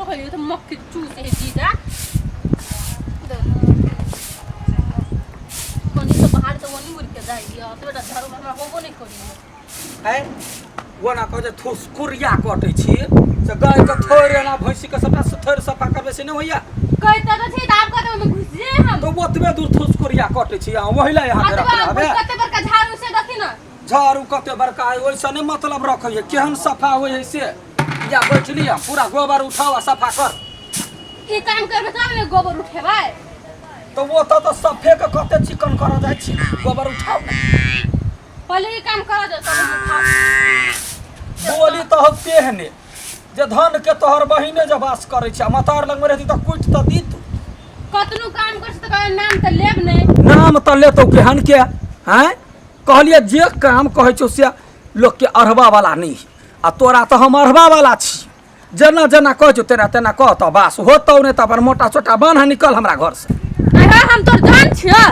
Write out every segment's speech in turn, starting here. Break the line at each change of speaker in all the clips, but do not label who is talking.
कहलियो तऽ मक्खी चूस है जीजा। कनी तऽ बाहर तऽ ओनी उड़ के जाइ तो बेटा झाड़ू हमरा होबो नहीं करी।
है ओना कहै जे थुसकुरिया कटै छी से गाय के थोड़ि एना भैंसी के सबटा थोड़ि सफा करबै से नहि होइया।
कहते तऽ छी तऽ आब कहते ओहिमे घुसि जे हम।
तऽ ओतबे दूर थुसकुरिया कटै छी अहाँ ओहि लए अहाँके रखने हबे।
कते बड़का झाड़ू से देखी ना।
झाड़ू कते बड़का है ओहिसँ नहि मतलब रखै है, केहन सफा होइ है से। या बैठली हम पूरा गोबर उठाओ आ सफा कर।
ई काम करबै तब ने गोबर उठेबै।
तऽ ओतऽ तऽ सफे के कते चिकन करऽ जाइ छी, गोबर उठाओ ने।
पहिले ई काम करऽ दे तब उठाओ।
बोली तऽ हौ तेहने जे धन के तोहर बहिने जे वास करै छै आ मतार लगमे रहती तऽ कुटि तऽ दी तू।
कतनो काम कर तऽ कहै नाम तऽ लेब नहि।
नाम तऽ लेतौ केहन के आँय। कहलियै जे काम कहै छौ से लोकके अढ़बा वाला नहि है आ तोरा तऽ हम अढ़बा वाला छी। जेना जेना कहै छौ तेना तेना कह तऽ बास होतौ, नहि तऽ अपन मोटा सोटा बान्ह निकल हमरा घरसँ।
अरे हम तोर जान छियै,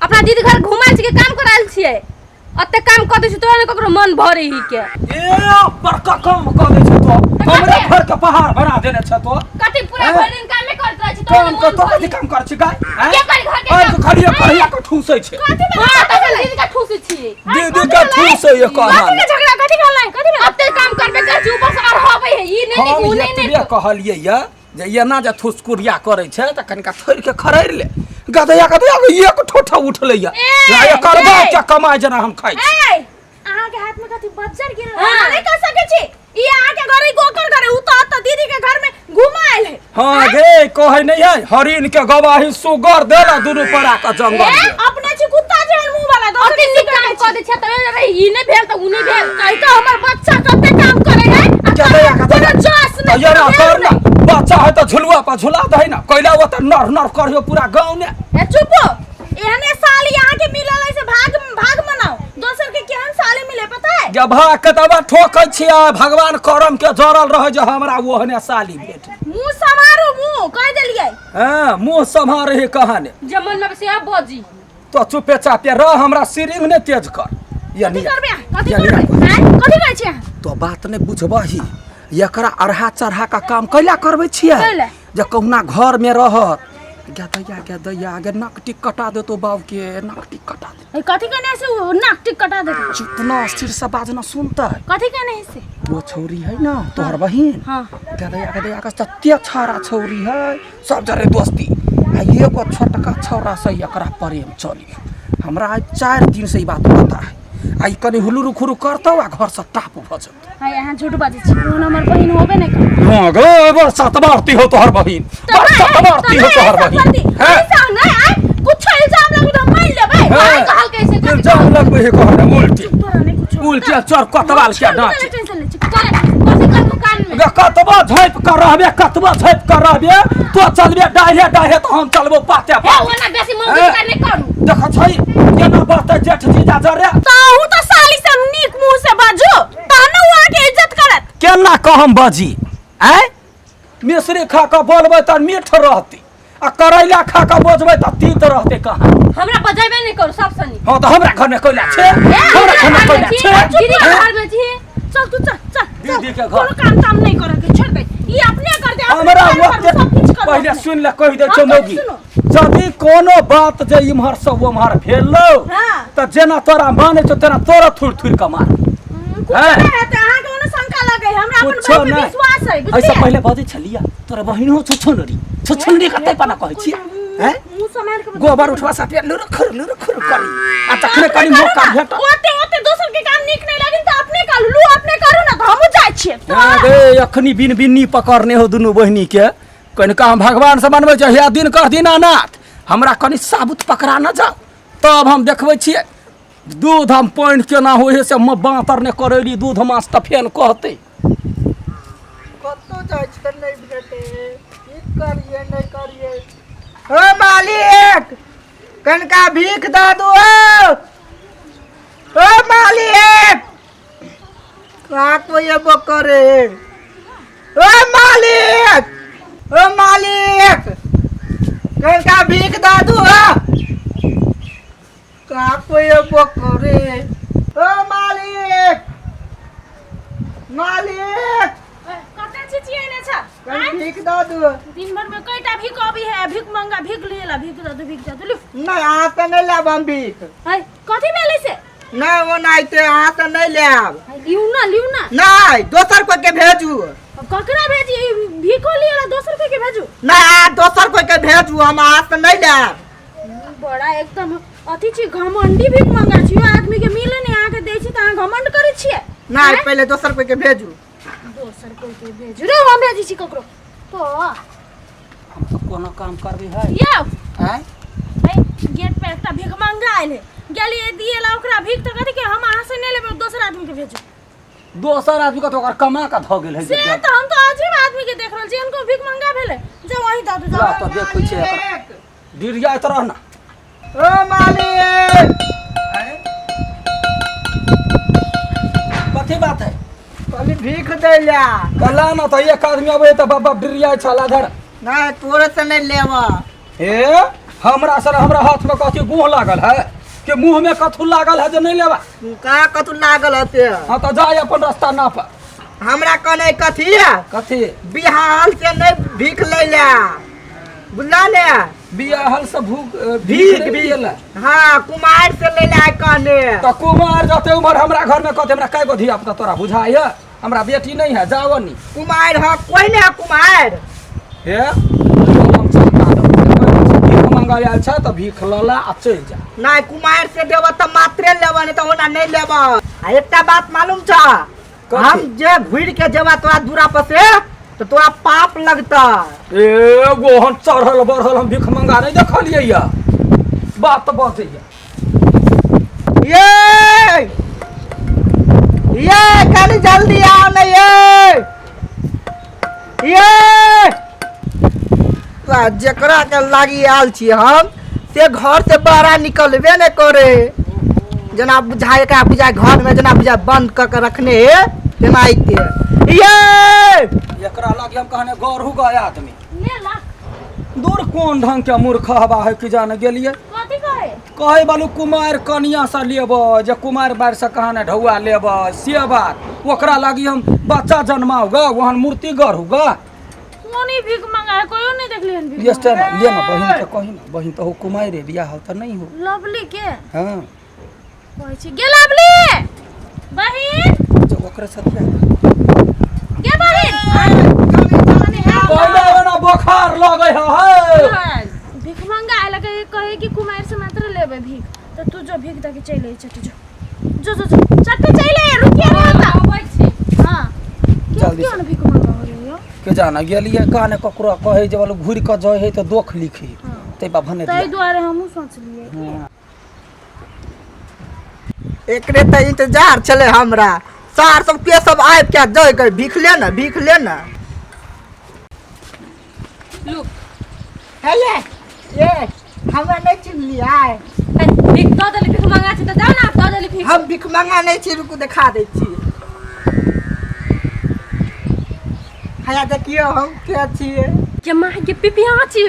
अपना दीदी घर घुमायल छियै, काम करायल छियै, अते काम कऽ दै छी तोरा ने ककरो मन भरे ही के।
ए बड़का काम कऽ दै छौ तो, हमरे घर के पहाड़ बना देने छौ तो।
कथी पूरा
हैं?
भरि दिन कामे करैत रहै छी तोरा
काम
ने
कऽ
मन
तो
भरे।
कथी काम करै छी गाय? हैं?
के करी घर के
आइ
काम?
के खाली कढ़िया के ठूसै छै।
कथी में? हां तऽ दीदी के ठूसै छी।
दीदी के ठूसै ये
कथी
कहन।
के झगड़ा कथी भेलै? कथी भेलै?
अते काम करबे करै छी ऊपर से और हबै है ई नहि
हम
नीक उ नहि
एतबे
नीक।
कहलियै ये जे एना जे थुसकुरिया करै छै तऽ कनिका थोड़ि के खड़रि ले। गदैया गदैया के एक ठोठा उठलै ये।
ए,
एकर
ए।
बाप के कमाइ जेना हम खाइ छी।
ए, अहाँ के हाथ में कथी बज्जर गिरल है?
हाँ।
अहाँ नहीं कर सके छी। ई अहाँ के घर, ई गोकर घर है। उ तो अतऽ दीदी के घर में घुमा आयल है।
हाँ गे कहै नहीं है हरिण के गवाही सुगर देला दुनू पड़ा के जंगल
ए,
में।
अपने छी कुत्ता जेहन मुंह वाला दोसर
अते
के
नीक
सुगर
काम
दै
कऽ
छी।
दै छै तऽ रे ई नहि भेल तऽ उ नहि भेल।
कहि तऽ हमर बच्चा कते काम करे है आ
गदैया
कोनो
गदैया।
जस
तऽ
नहीं,
ये ना
कोनो
कर
भेल
ना
नहीं।
बच्चा है तऽ झुलुआ पर झुला दही ना कैला ओ तऽ नर नर करियो पूरा गाँव ने।
ए चुप हो, एहने साली अहाँ के मिलल है से भाग भाग मनाओ, दोसर के केहन साली मिले पता है?
जब भाग के तब ठोकै छियै भगवान करम के जरल रहे जे हमरा ओहने साली भेट।
मुंह समारू मुंह कह देलियै।
हाँ मुंह सम्हारे हे कहाने।
जे मन में से बजी।
तो चुपे चापे रह हमरा सिरिंग ने तेज कर।
कथी करबे अहाँ? कथी
यानी
करबे? आँय? कथी कहै छियै अहाँ?
तो बात नहि बुझबही, एकरा अढ़ा चढ़ा का काम कैला करबै छियै?
कैला?
जे कहुना घर में रहत। गदैया गदैया गे नक टिक कटा देतो बाबू के, नक टिक कटा देतो।
ए, कथी कहने से उ नाक टिक कटा देतो?
चुप ना स्थिर से बाजना सुनतै।
कथी कहने से?
वो छौरी है ना तोहर बहिन।
हाँ।
गदैया गदैया के सत्य छाड़ा छौरी है, सब जरे दोस्ती। आ एगो छोटका छौरा से एकरा प्रेम चली। हमरा आइ 4 दिन से ई बात पता है। आ ई कनि हुलुरु खुरु करतौ आ घर से टाप भऽ जेतौ।
हाय अहाँ झूठ बाजै छी, ओहन हमर बहिन होबे नहि करत।
हाँ गे बड़ सतमारती हो तोहर बहिन, बड़ सतमारती हो तोहर बहिन। हैं?
ऐसा नहीं आय कुछ इल्जाम लगू तो मान लेबै।
हैं?
आइ कहल कैसे कथी
इल्जाम लगबै है कहने उल्टी।
तोरा नहीं कुछ
उल्टी चोर कतवाल के डांच।
टेंशन ले छी।
करे कथी कर दुकान में?
गे कतबो झाँपि कऽ रहबे, कतबो झाँपि कऽ रहबे, तो चलबे डाहे डाहे तऽ हम चलबो पाते
हे
पाते।
ओना बेसी
हैं?
मौगी का नहि करू।
देख छै केना बजतै जेठ जीजा जरे।
ताहू तो साली से नीक मुंह से बाजू तहन उ अहाँके इज्जत करत।
केना कहम बजी? आँय मिश्री खा कऽ बोलबै तऽ मीठ रहतै आ करैला खा कऽ बजबै तऽ तीत रहतै कहाँ।
हमरा बजेबे नहि करू सबसँ नीक।
हाँ तऽ हमरा घरमे कोयला छै, हमरा घरमे कोयला छै।
दीदी के
हैं?
घर में छी।
चल तू चल चल चल।
दीदी के घर।
कोनो काम ताम नहीं करे के छोड़ दे, ई अपने कर दे, अपने
हमरा
कर,
ओते
सब कुछ कर
पहिले
अपने।
सुन ले कहि दै
हाँ,
छौ
कहि
मौगी,
सुनो।
यदि कोनो बात जे इम्हर से उम्हर भेलौ
हाँ।
तऽ जेना तोरा मानै छौ तेना तोरा थुरि थुरि कऽ मार।
कुछ
हैं?
नहीं हेतै, अहाँके कोनो शंका लगे हमरा अपन
कुछो
बहिन पे
नहि।
विश्वास है,
एहिसँ
बुझलियै?
पहिले बजै छलियै तोरा बहिनो छुछुनरी छुछुनरी कते पाना कहै छियै? हैं?
मुँह सम्हारि के
गोबर उठवा साथे लुरु खुर लुरु खुर करी आ तखने कनी मौका भेटत।
ओते ओते दोसर के काम नीक नहीं लागिन तऽ अपने करू, लू अपने करू ना तऽ हमहूँ जाइ छियै।
हाँ गे अखनी बिन बिन्नी पकड़ने हो दुनू बहिनी के। कनिका हम भगवान से मनबै छै हे दिन कर दीनानाथ हमरा कनि साबुत पकड़ा न जाओ तब हम देखबै छियै दूध हम पानि केना होइ है से हम बाँतर नहि करैली दूध माछ तऽ फेन कहतै।
कतौ जाइ छै नहि भेटे, की करिए नहि करिए। ओ मालिक कनिका भीख दऽ दू। ओ मालिक का कोई एबो करे। ओ मालिक, ओ मालिक कनिका भीख दऽ दू। का कोई एबो करे। ओ मालिक, मालिक
कते चिचियेने छ?
कनि भीख
दिन भर में कईटा भीख अभी है भीख मंगा भीख लेला भीख दे दो भीख दे दो लियो।
नहीं अहाँ से नहीं लेब हम भीख।
है कथी भेलै से?
नहीं वो नहीं ते अहाँ से नहीं लेब।
है, लिउ ना लिउ ना।
नहीं दोसर कोई के भेजू।
अब ककरा भेजी? ई भीखो लियला दोसर कोई के भेजू?
नहीं अहाँ दोसर कोई के भेजू, हम अहाँ से नहीं लेब।
बड़ा एकदम अथी छी घमंडी भीख मंगा छी, आदमी के मिले नहीं अहाँ के दै छी त अहाँ घमंड करै छियै।
नहीं पहले दोसर कोई के भेजू।
दोसर कोई के भेजू रे, हम भेजै छी ककरो तो।
हम तो कोनो काम करबी है
यौ
आँय?
है गेट पे एकटा भीख मंगा आयल है, गेलियै दिएला ओकरा भीख त कथी के हम अहाँ से नहीं लेबै, दोसर आदमी के भेजू।
दोसर आदमी के तो ओकर कमा के धऽ गेल है।
से त हम तो अजीब आदमी के देख रहल छी, इनको भीख मंगा भेलै जाउ अहीं दऽ दू
ला
जाउ।
तो देखै छियै एकर डिरियाइत रह ना।
ओ मालिक
कथी बात है?
कहली भीख दै ला।
कहला ना तो एक आदमी अबै तऽ बाप बाप डिरियाइ छल अधर।
नहीं तोरे से नहीं लेब।
हे हमरा सर हमरा हाथ में कथी गुह लागल है कि मुंह में कथू लागल है जे नहीं लेबा?
का कथू लागल हते?
हाँ तो जाय अपन रास्ता नाप।
हमरा कने कथी है?
कथी?
बिहार से नहीं भीख लै ला, बुझला ने?
बियाहल से भूख
भीख
भीख
भी
दिएला।
हाँ कुमार से ले ला कहने।
तो कुमार जते उम्र हमरा घर में कहते हमरा कै गो धिया पुता तोरा बुझाय है? हमरा बेटी नहीं है जाओ नी।
कुमार है कोई नहीं है कुमार।
हे हम चलता दो भीख मंगा आयल छ त भीख लला आ चलि जा।
नहीं कुमार से देब त मात्रे लेब नहीं त ओना नहीं लेब। आ एकटा बात मालूम छ?
कथी?
हम जे घुर के जेबा तोरा दूरा पर से तो तोरा पाप लगता।
ए गोहन चढ़ल बढ़ल हम भीख मंगा नहीं देखलियै या बात तऽ बजैया।
ये ये कनी जल्दी आओ ना ये ये तो जकरा के लागी आयल छी हम से घर से बाहर निकलबे नहीं करे, जेना बुझाय एकरा बुझाय घर में जेना बुझाय बंद क के रखने हे तेना आइते। ये
एकरा लागी हम कहने गौरू गए आदमी
ले ला।
दूर कोन ढंग के मूर्ख हवा है कि जाने गेलिए।
कथी कहे?
कहे बालू कुमार कनिया से लेब जे कुमार बार से कहाने ढौआ लेब से बात, ओकरा लागी हम बच्चा जन्माऊगा वहन मूर्ति गढ़ूगा।
कोनी भीख मंगा है कोइयो नहीं देखलियन भीख।
ये स्टैंड ले ना बहिन के कही ना, बहिन तो हो कुमार रे बियाह त नहीं हो।
लवली के?
हां
कहै छी गे लवली बहिन
जो ओकरे से बियाह
गे बहिन
पहिले ओना बोखार लगै है हे।
भीख मंगा आयल के कहे कि कुमार से मात्र लेबे भीख त तू जो भीख दके चलि आई चट जो जो जो जो चट चलि आई रुकिए रे त
अबै छी।
हां
जल्दी
क्यों न भीख मंगा हो यो
के जाना गेलिए कहने ककरो कहे जे बोलो घुरि के जय है त दोख लिखी तै बा भने
तै
दिया।
दुआरे हमहूँ सोचलिए
एकरे त इंतजार छले हमरा, सार सब के सब आबि के जय के भीख ले ना भीख ले ना।
लू
हे ये ये हमरा नहीं चिन्हलियै।
हे, भीख दऽ देली भीख मंगा छी तऽ जाउ ने दऽ देली भीख।
हम भीख मंगा नहीं छी, रुकू देखा दै छी। हया देखियौ हम के छियै।
के माँ के पिपिया छी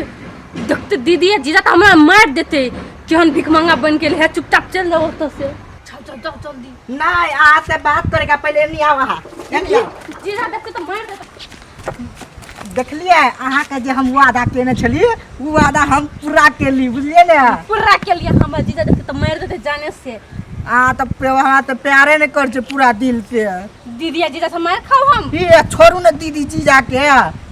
देखते दीदी आ जीजा तऽ हमरा मारि देतै, केहन भीख मंगा बनि गेल है। चुपचाप चलि जाउ ओतऽ से। चल चल चल जल्दी।
नहीं अहाँ से बात करे का पहले नहीं आव अहाँ, एनी आव।
जीजा देखते तऽ मारि देतै।
देखलियै अहाँके जे हम वादा केने छलियै ओ वादा हम पूरा केली, बुझलियै ने?
पूरा केलियै। हमर जीजा देखते तऽ मारि देतै जाने से।
अहाँ तऽ अहाँ तऽ प्यारे नहि करै छियै पूरा दिल से।
दीदी आ जीजा से मारि खाउ हम।
ई छोड़ू ने दीदी जीजा के,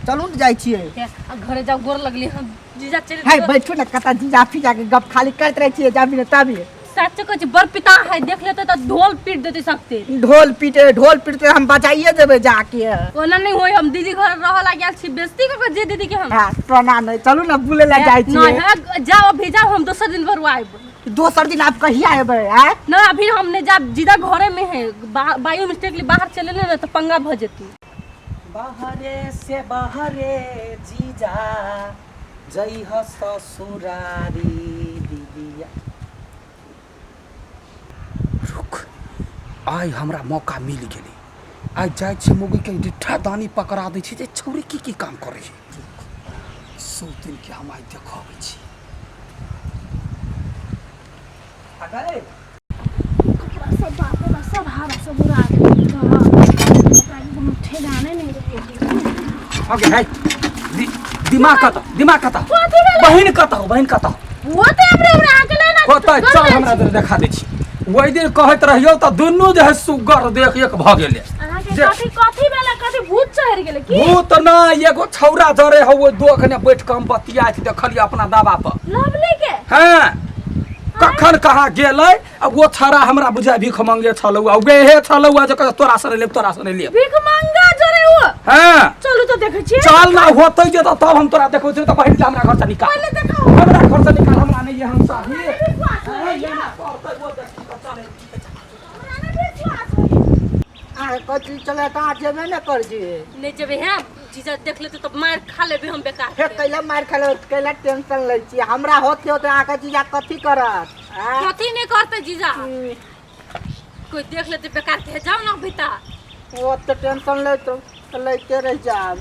चलू ने जाइ छियै।
हे, आ घरे जाउ गोर लगली हम जीजा चलि।
है बैठू ने, कतऽ जीजा फीजा के गप खाली करैत रहै छियै, जाबी ने तबी।
सच कहै छी बड़ पिता है, देख लेतै तऽ ढोल पीट देतै सकते।
ढोल पीटे ढोल पीटते हम बचाइए देबै जाके।
ओना नहीं होय, हम दीदी घर रह लाग छी बेइज्जती कऽ के जे दीदी के हम।
हाँ प्रणाम नहीं, चलू ने बुलै लए जाइ छियै।
नहीं है, जाओ अभी जाओ, हम दोसर दिन भर आएब।
दोसर दिन आप कहिया एबै? आँय
ना अभी हम नहीं जाब, जीजा घरे में है, बायो मिस्टेकली बाहर चले ने तो पंगा भ जेती।
बाहरे से बाहरे जीजा जइह ससुरारी दीदिया। रुक आइ हमरा मौका मिल गेलै, आइ जाइ छी मौगी के डिठा दानी पकड़ा दै छी जे छौरी की की काम करै है। रुक सौ दिन के हम आइ देखबै छी। अगले
कपड़ा सब बाप रे बाप, सब हवा सब उड़ा देलकै। कपड़ा के कोनो ठेगाने नहीं रहे।
ओके है दिमाग कत, दिमाग कत?
कथी भेलै?
बहिन कत हो, बहिन कत?
वो तऽ हमरे हमरा अहाँके लेना
होतै, चल हमरा जरे देखा दै छी। ओहि दिन कहैत रहियौ तऽ दुनू जे है सुगर देख एक भऽ गेलै।
अहाँके कथी कथी भेलै? कथी भूत चढ़ि गेलै की?
भूत नहि, एगो छौड़ा जरे हौ, ओहि दोखने बैठ कऽ हम बतियाइत देखलियै अपना दाबा पर।
लवली के?
हँ, कखन कहाँ गेलै आ ओ छौड़ा हमरा बुझाइ भीख मंगे छलौ आ उएहे छलौ आ जे कहै तोरा से नहि लेब, तोरा से नहि लेब।
भीख मंगा जरे ओ?
हँ।
चलू तऽ देखै छियै।
चल ना, होतै जे तऽ तब हम तोरा देखबै छियै। तऽ पहिल हमरा घर से निकाल।
पहिले देखाउ।
हमरा घर से निकाल, हमरा नहि एहन चाही।
विश्वास होइए। हमरा नहि विश्वास होइए।
अहाँ कथी चले तऽ अहाँ जेबे ने कर जी।
नहि जेबै हैं, जीजा देख लेतै तऽ मारि खा लेबै हम बेकार।
फेर कैला मारि खा लेबै? कैला टेंशन लै छी? हमरा होते होते अहाँके जीजा कथी करत आँय?
कथी नहि करतै जीजा, कोई देख लेतै बेकार के। जाओ ना बेटा।
ओते टेंशन लै तऽ लैते रहि जायब।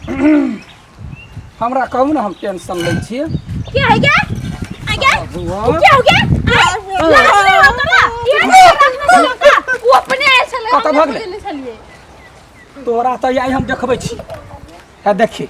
हमरा कहू ने, हम टेंशन लै छियै?
क्या है क्या आ गया?
बुआ।
क्या हो गया? आय, लाज नहीं हो तोरा? ये नहीं रखने छलौ का?
ओ अपने आयल छलै।
कतऽ
हम
भऽ गेलै?
नहि छलियै।
तोरा तऽ आइ हम देखबै छी। हे देखी,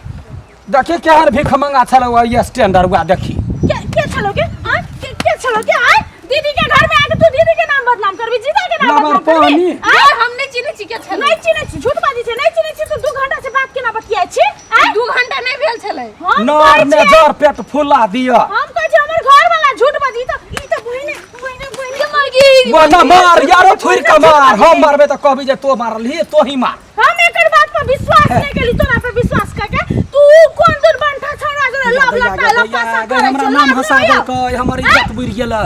देखी केहन भीख मंगा छलौ ई स्टैंडर, वएह देखी।
के के छलौ के? आय, के के छलौ के? आय, दीदी के घर में आके तू दीदी के नाम बदनाम करबी, जीजा के नाम
लबर
बदनाम करबी?
पानी।
आय,
हम नहि चिन्है छी के छलै।
नहीं चिन्है छी? झूठ बाजै छै। नहीं चिन्है छी तऽ 2 घंटा से बात केना बतियाइ छी? आय,
2 घंटा नहि भेल छलै।
हम
नर
कहै छियै,
नेजर पेट फुला दिअ।
हम कहै छी हमर घर वाला झूठ बाजी तऽ ई तऽ बहिने बहिने बहिने
मगी।
वो ना मार यारो, थुरि के मार। हम मारबै तऽ कहबी जे तो मारलही, तो ही मार।
हम एकर बात पर विश्वास नहीं केली, तोरा पर विश्वास करके। तू कोन दिन बंठा छौड़ा जोरे लव लट्टा लपासा
गै,
करै
हमरा
छै?
नाम
लाज
हंसा
नहि होइया?
देलकै, हमर इज्जत बुड़ि गेलै।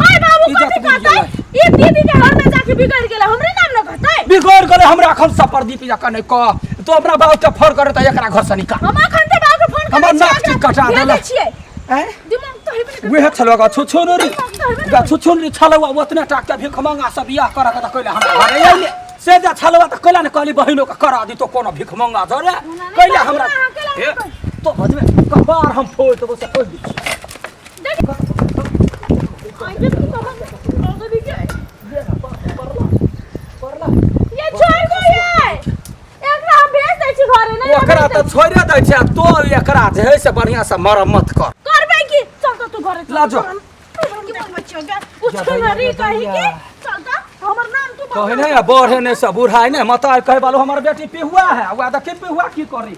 माय बाबू
इज्जत
कथी
बुड़ि
कहतै?
गेलै।
ई दीदी के घर में जाके बिगड़ गेलै, हमरे नाम न कहतै?
बिगड़ गेलै हमरा। एखन से प्रदीप जकाँ नहि कह तो अपना बाप के फोन करे तऽ एकरा घर से निकाल।
हम अखन ते बाबू के फोन
हमर
करै छियै,
नाक
एकरा
कटा
भेजै
देलक।
छियै।
आँय?
दिमाग तऽ हेबे नहि
उहे छलौ गा छुछुनरी, गा छुछुनरी छलौ ओतने टा के भीख मंगा सब बियाह करऽ के तऽ कैला हमरा घरे अइले से जे छलौ तऽ कैला ने कहली बहिनो के करा दी? तो कोनो भीख मंगा जरे कैला हमरा हे तो बजबे कपार हम फोड़ देबो से कहि दै छी।
आगे तू कहाँ आगे भी क्या ये छोड़ दो, ये एकरा हम भेज दै छी घरे। नहीं
ओकरा तऽ छोड़े दै छै आ तो एकरा जे है से बढ़िआँ से मरम्मत कर।
करबै की? चल तऽ तू घरे चल।
ला जो।
उछलरी कही के चल तऽ हमर नाम तू
कहे नहीं बढ़े नहीं सब बूढ़ा नहीं मत कहै बालो हमर बेटी पिहुआ है, वएह देखी पिहुआ की करी।